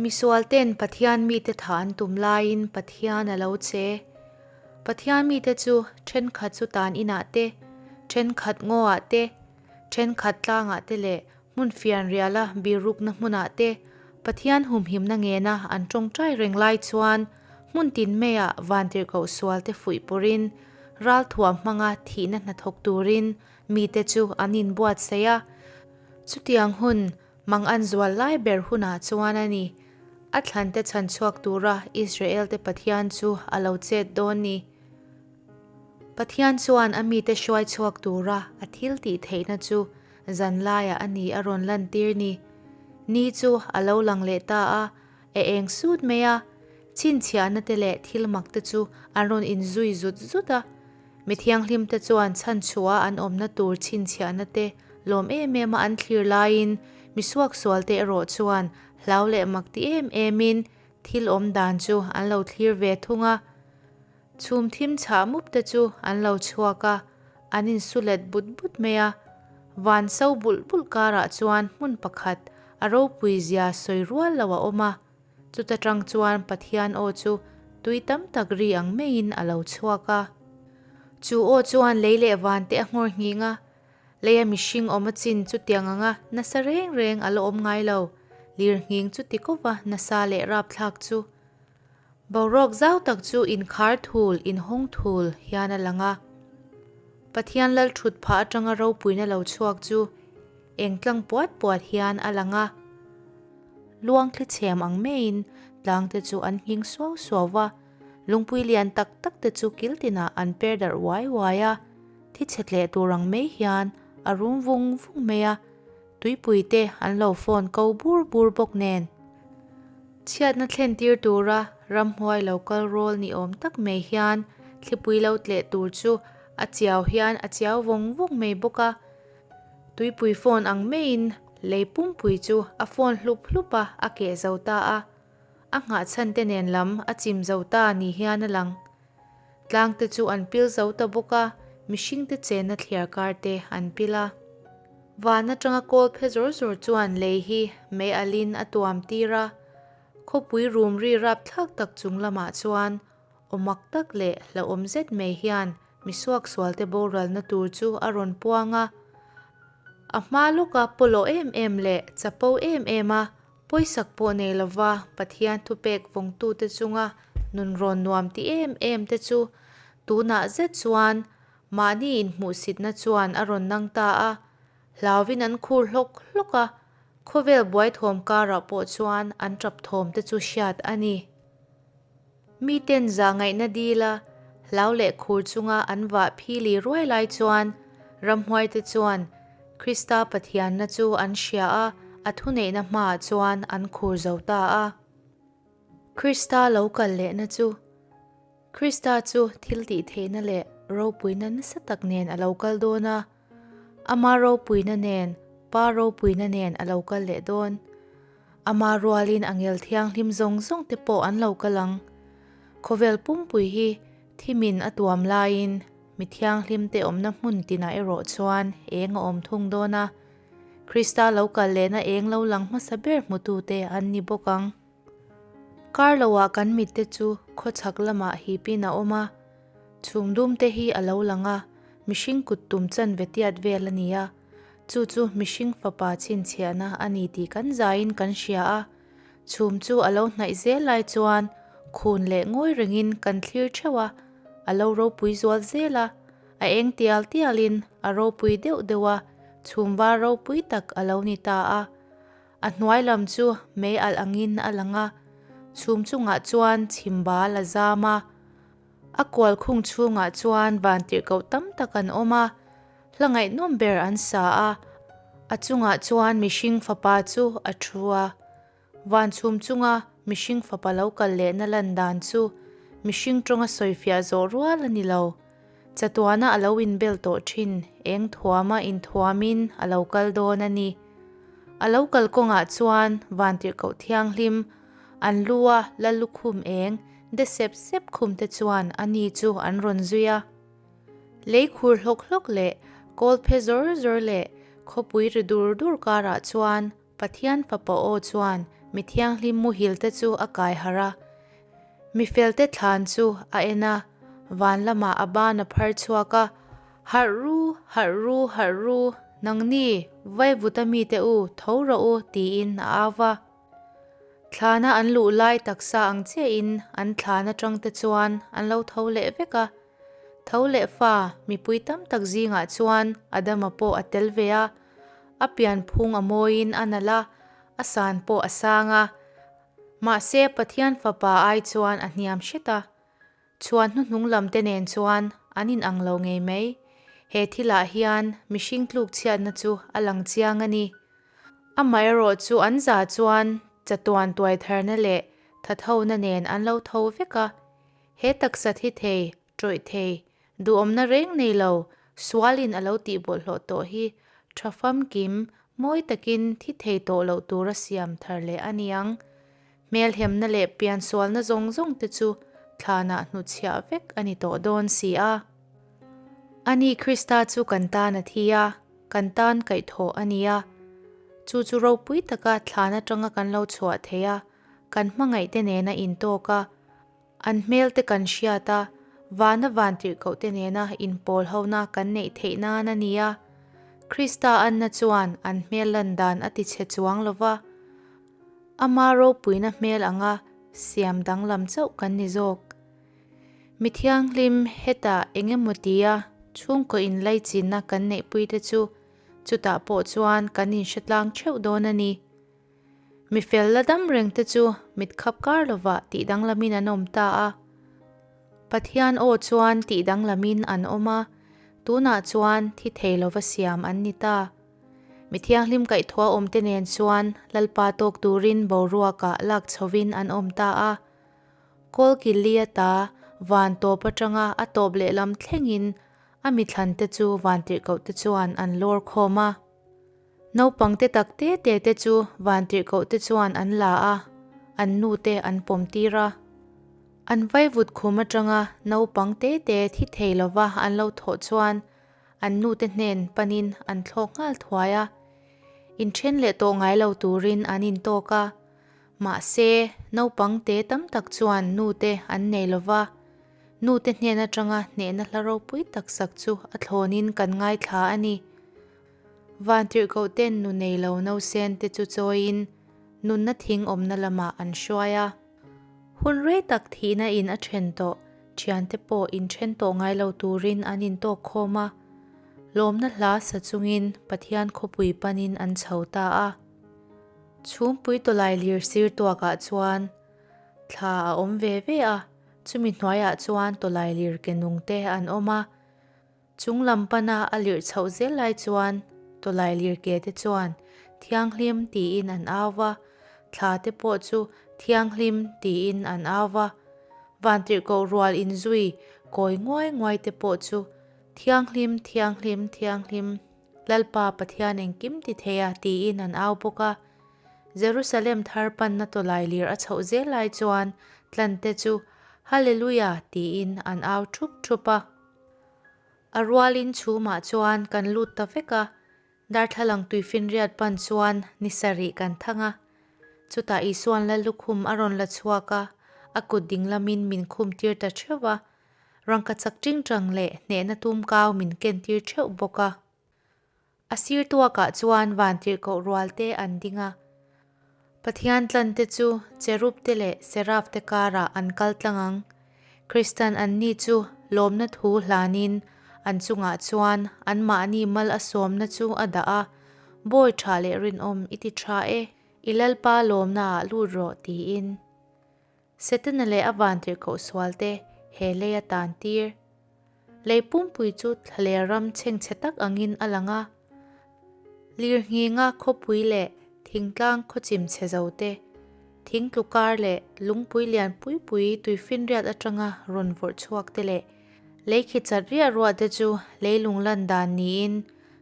Misualten Pathian mite thah an tum laiin Pathian a lo che. Pathian mite chu thenkhat chu tan inah te, thenkhat ngawah te, thenkhat tlangah te leh hmun fianriala birukna hmunah te Pathian humhimna ngena an tawngtai reng lai chuan hmun tin maiah vantirhkoh sualte fuih pawrin ralthuam hmanga thihna hnathawk turin mite chu an inbuatsaih a. Chutiang hun Mang an zual lai ber hunah chuan a ni. A thlante chhan chhuak tura Israel-te Pathian chu a lo chet dawn ni. Pathian chuan a mite hruai chhuak tura a thil tih theihna chu zan laiah a ni a rawn lantir ni. Ni chu a lo lang leh ta a, a eng sut mai a, chhinchhiahna te leh thil mak te chu an rawn inzui zut zut a. Mi thianghlimte chuan chhanchhuah an awmna tur chhinchhiahna te lawm em em a an thlir laiin mi suaksualte erawh chuan hlau leh mak ti em emin thil awm dan chu an lo thlir ve thung a. Chhum thim chhah mup te chu an lo chhuak a, an insu let but but mai a. Van so bulh bulh karah chuan hmun pakhat a ropui zia sawi rual lo a awm a. Chuta tang chuan Pathian aw chu tui tam tak ri ang maiin a lo chhuak a. Chu aw chuan lei leh van te a nghawr nghing a, leia mihring awm a chin chutiang anga nasa reng reng a la awm ngai lo, lir nghing chu ti kova nasa leh rapthlak chu. Boruak zau tak chu inkhar thul, inhawng thul hian a lang a. Pathian lal thut phah atanga ropuina lo chhuak chu eng tlang puat puat hian a lang a. Luang thli chhem ang maiin tlang te chu an nghing suau suau va, lungpui lian tak tak te chu kil tinah an per darh uai uai a, thi chhe tleh tur ang mai hian a rum vung vung mai a, tuipui te an lo phone ko bur bur bawk nen. Chhiatna thlen tir tura ramhuai lo kal rawl ni awm tak mai hian thlipui lo tleh tur chu a chiau hian a chiau vawng vawng mai bawk a, Tuipui phone ang maiin lei pumpui chu a phone hlup hlup a, a keh zo ta a. A nghahchhan te nen lam a chim zo ta ni hian a lang. Tlang te chu an pil zo ta bawk a, mihring te chenna thliar kar te an pil a. Van atanga kawl phe zawr zawr chuan lei hi mei alin a tuam tir a, khawpui rum ri rapthlak tak chung lamah chuan Aw mak tak leh hlauhawm zet mai hian mi suaksualte boralna tur chu a rawn puang a. A hma lawka pawlawh em em leh chapo em em a, pawisak pawh nei lova Pathian thupek vawngtute chunga nunrawn nuam ti em em te chu tunah zet chuan mahni inhmuhsitna chuan a rawn nang ta a, hlauvin an khur hlawk hlawk a, khawvel buaithawm karah pawh chuan an tap thawm te chu hriat a ni. Miten zahngaihna dila hlau leh khur chunga an vah phili ruai lai chuan ramhuaite chuan Krista Pathianna chu an hria a, a thuneihna hmaah chuan an khur zo ta a. Krista lo kal lehna chu Krista chu thil tihtheihna leh ropuina nasa tak nen a lo kal dawn a. Ama ropuina nen, Pa ropuina nen a lo kal leh dawn. Ama rualin angel thianghlim zawng zawng te pawh an lo kal ang. Khawvel pumpui hi thimin a tuam laiin mi thianghlim te awmna hmun tinah erawh chuan eng a awm thung dawn a. Krista lo kal lehna eng lo lang hmasa ber hmutute an ni bawk ang. Kar loah kan mitte chu khawchhak lamah hipin a awm a, chhum dum te hi a lo lang a, mihring kut tum chanve tiat vel a ni a, chu chu mihring fapa chhinchhiahna a ni tih kan zaiin kan hria a, chhum chu a lo hnaih zel lai chuan khun leh ngawi rengin kan thlir theuh a, a lo ropui zual zel a, a eng tial tialin a ropui deuh deuh a, chhum var ropui tak a lo ni ta a. A hnuai lam chu mei alh angin a lang a, chhum chungah chuan chhim bal a zam a. A kual khung chhungah chuan vantirhkoh tam tak an awm a, hla ngaihnawm ber an sa a, a chungah chuan mihring fapa chu a thu a. Van chhum chunga mihring fapa lo kal lehna lan dan chu mihring tawnga sawifiah zawh rual a ni lo. Chatuana a lo inbel tawh thin, eng thuama inthuamin a lo kal dawn a ni. A lo kal kawngah chuan vantirhkoh thianghlim, an lu a la lukhum eng de sep sep khum te chuan a ni chu an rawn zui a. Lei khur hlawk hlawk leh kawl phe zawr zawr leh khawpui ri dur dur karah chuan Pathian fapa aw chuan Mi thianghlim muhil te chu a kai harh a. Mi felte thlan chu a en a, van lamah a ban a phar chhuak a, Harh ru, harh ru, harh ru, nangni, vaivuta mite u, tho rawh u, tiin a au va. Thlana an luh lai taksa ang chiahin an thlan atang te chuan an lo tho leh vek a. Tho leh fa mipui tam tak zingah chuan Adama pawh a tel ve a, a pianphung a mawiin a nalh a, a san pawh a sang a. Mahse Pathian Fapa ai chuan a hniam hret a. Chhuan hnuhnung lam te nen chuan an inang lo ngei mai. He thilah hian mihring tluk chhiatna chu a lang chiang a ni. Amaherawh chu an za chuan chatuan tuaitharna leh thathona nen an lo tho vek a. He taksa thi thei, tawih thei, duhawmna reng nei lo, sualin a lo tih bawlhhlawh tawh hi tha famkim, mawi takin thi thei tawh loh tura siam thar leh a niang. Hmelhemna leh piansualna zawng zawng te chu thlanah hnuchhiah vek a ni tawh dawn si a. Ani Krista chu kan tan a thi a, kan tan kaihthawh a ni a. Chu chu ropui taka thlan atanga kan lo chhuah thei a, kan hmangaihte nena intawk a, an hmelte kan hriat a, vana vantirhkohte nena inpawl hona kan neih theih nan a ni a. Krista anna chuan an hmel lan dan a tichhe chuang lo va. Ama ropuina hmel anga siam danglam chauh kan ni zawk. Mi thianghlim hetah eng emaw tia chhungkaw inlaichinna kan neihpuite chu chutah pawh chuan kan inhretlang theuh dawn a ni. Mi fel la dam reng te chu mit khap kar lovah tih danglamin an awm ta a. Pathian aw chuan tih danglamin an awm a, tunah chuan thi thei lova siam an ni ta. Mi thianghlim kaihthua awmte nen chuan Lalpa tawk turin boruakah lak chhovin an awm ta a. Kawlkilli ata van tawp atanga a tawp lehlam thlengin a mithlante chu vantirhkohte chuan an lawr khawm a. Naupang te tak te te te chu vantirhkoh te chuan an la a, an nu te an pawm tir a. An vaivut khum atanga naupang te te thi thei lova an lo thawh chuan an nu te hnen panin an thlawk nghal thuai a. Inthen leh tawh ngai lo turin an intawk a. Mahse, naupang te tam tak chuan nu te an nei lova, nu te hnen atanga hnehna hla ropui tak sak chu a thlawnin kan ngaithla a ni. Vantirhkoh ten nu nei lo nausen te chu chawiin nunna thing awmna lamah an hruai a. Hun rei tak thihna in a then tawh, thiante pawh inthen tawh ngai lo turin an intawk khawm a. Lawmna hla sa chungin Pathian khawpui panin an chho ta a. Chhumpui tawlai lir sir tuakah chuan thla a awm ve ve a, chumi hnuaiah chuan tawlai lir ke nung te an awm a. Chung lam pana a lirh chhoh zel lai chuan tawlai lirke te chuan Thianghlim tiin an au va, thla te pawh chu Thianghlim tiin an au va, vantirhkoh rual inzui kawi nguai nguai te pawh chu Thianghlim, Thianghlim, Thianghlim, Lalpa Pathian engkim ti thei a tiin an au bawk a. Jerusalem thar panna tawlai lir a chhoh zel lai chuan tlante chu Hallelujah tiin an au thup thup a. A rualin chhumah chuan kan lut ta vek a, darthlalang tuifinriat pan chuan ni sarih kan thang a. Chutah Isua'n Lallukhum a rawn la chhuak a, a kut ding lamin min khum tir ta theuh a, rangkachak tingtang leh hnehna tumkau min ken tir theuh bawk a. A sir tuakah chuan vantirhkoh rualte an ding a. Pathian tlante chu cherub-te leh seraf-te karah an kal tlang ang. Kristan anni chu lawmna thu hlanin an chungah chuan anmahni mal a sawmna chu a dah a, Bawi tha leh rinawm i ti tha e, i Lalpa lawmnaah lut rawh tiin. Setana leh a vantirhkoh sualte he lei a tan tir. Lei pumpui chu thlaler ram chhengchhe tak angin a lang a. Lirnghinga khawpui leh thingtlang khawchim chhe zo te, thingtlu kar leh lungpui lian pui pui tuifinriat atanga rawn vawrh chhuak te leh lei khi chat riah ruah te chu leilung lan dan niin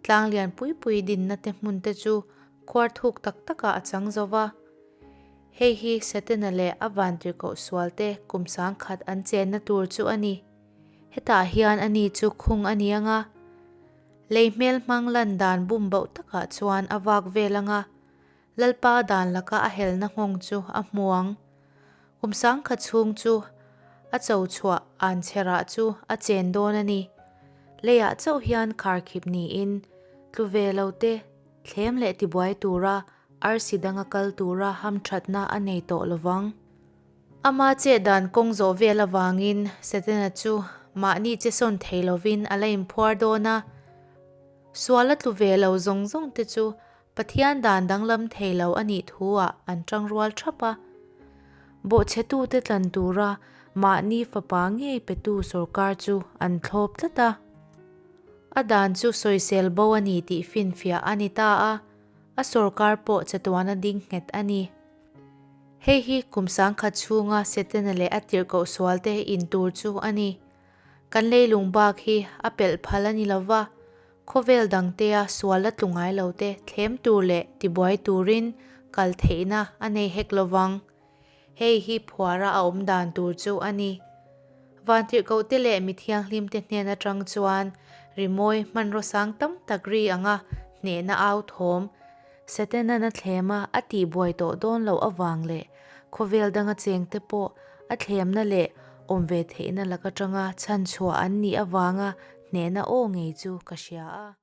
tlang lian pui pui dinna te hmun te chu khuar thuk tak takah a chang zo va. Hei hi Setana leh a vantirhkoh sualte kum sangkhat an chenna tur chu a ni. Hetah hian ani chu khung a ni ang a, lei hmel hmang lan dan bum bauh takah chuan a vak vel ang a. Lalpa dan laka a helna nghawng chu a hmu ang. Kum sangkhat chhung chu a cho chhuah anchherah chu a chen dawn a ni. Leiah chauh hian kharkhip niin tlu ve lo te thlem leh tibuai tura arsi danga kal tura hamthatna a nei tawh lovang. Ama chet dan kawng zawh vel avangin Setana chu mahni che sawn thei lovin a la inphuar dawn a. Sual a tlu ve lo zawng zawng te chu Pathian dan danglam thei lo a nih thu ah an tangrual thap a. Bawhchhetute tlan tura mahni fapa ngei petu sorkar chu an thlawp tlat a. A dan chu sawisel bo a ni tih finfiah a ni ta a, a sorkar pawh chatuana ding nghet a ni. Hei hi kum sangkhat chhunga Setana leh a tirhkoh sualte in tur chu a ni. Kan leilung bak hi a pelh phal a ni lo va, khawvel dangtea sual la tlu ngai lote thlem tur leh tibuai turin kal theihna a nei hek lo vang. Hei hi phuara a awm dan tur chu a ni. Vantirhkohte leh mi thianghlimte hnen atang chuan rimawi hmanraw sang tam tak ri anga hnehna au thawm Setanan a thlem a, a tihbuai tawh dawn loh avang leh khawvel danga chengte pawh a thlemna leh awm ve theihna lak atanga chhanchhuah an nih avanga hnehna aw ngei chu ka hria a.